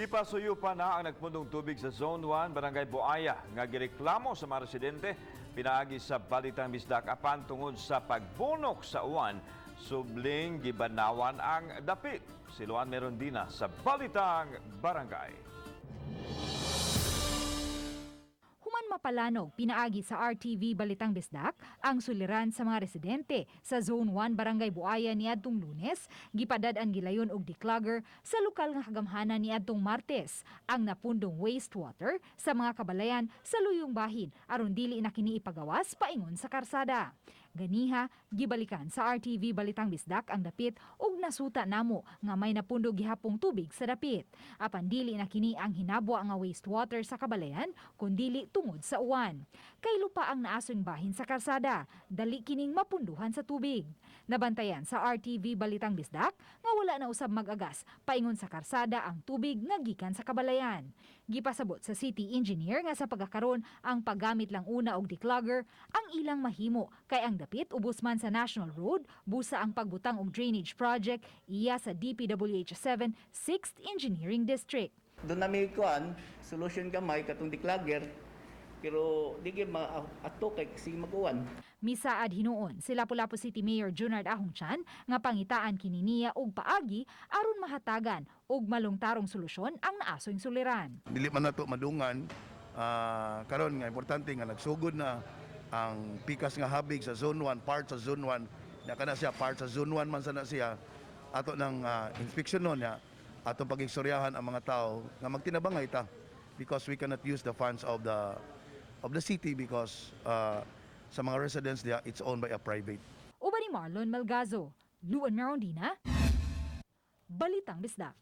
Gipasuyo pa na ang nagpundong tubig sa Zone 1, Barangay Buaya, nga gireklamo sa mga residente pinaagi sa Balitang Bisdak, apan tungod sa pagbunok sa uwan, subling gibanawan ang dapit. Si Luan Merondina sa Balitang Barangay. Human mapalanog pinaagi sa RTV Balitang Bisdak ang suliran sa mga residente sa Zone 1, Barangay Buaya niadtong Lunes, gipadad-an gilayon og declogger sa lokal nga kagamhanan niadtong Martes ang napundong wastewater sa mga kabalayan sa luyong bahin aron dili na kini ipagawas paingon sa karsada. Ganiha, gibalikan sa RTV Balitang Bisdak ang dapit ug nasuta namo nga may napundo gihapong tubig sa dapit. Apan dili na kini ang hinabwa nga wastewater sa kabalayan kundili tungod sa uwan. Kay lupa ang naason bahin sa karsada, dali kining mapunduhan sa tubig. Nabantayan sa RTV Balitang Bisdak nga wala na usab mag-agas paingon sa karsada ang tubig nga gikan sa kabalayan. Gipasabot sa city engineer nga sa pagkakaron, ang paggamit lang una og declogger ang ilang mahimo kay ang dapit ubos man sa National Road, busa ang pagbutang og drainage project iya sa DPWH 7 6th Engineering District. Doon namin kuan solution gamay katong declogger, pero di gyud ma-ato kay sige mag-uwan. Misaad hinuon si Lapu-Lapu City Mayor Junard Ahong Chan nga pangitaan kini niya og paagi aron mahatagan og malungtarong solusyon ang naasoy suliran. Dili man nato madungan karon nga importante nga nagsugod na ang pikas nga habig sa Zone 1, part sa Zone 1 na kana siya, part sa Zone 1 man sa na siya. Ato ng inspection nun niya, atong pagigstoryahan ang mga tao nga magtinabangay ta because we cannot use the funds of the city because sa mga residents diya, it's owned by a private. Uban ni Marlon Malgazo, Luan Merondina, Balitang Bisdak.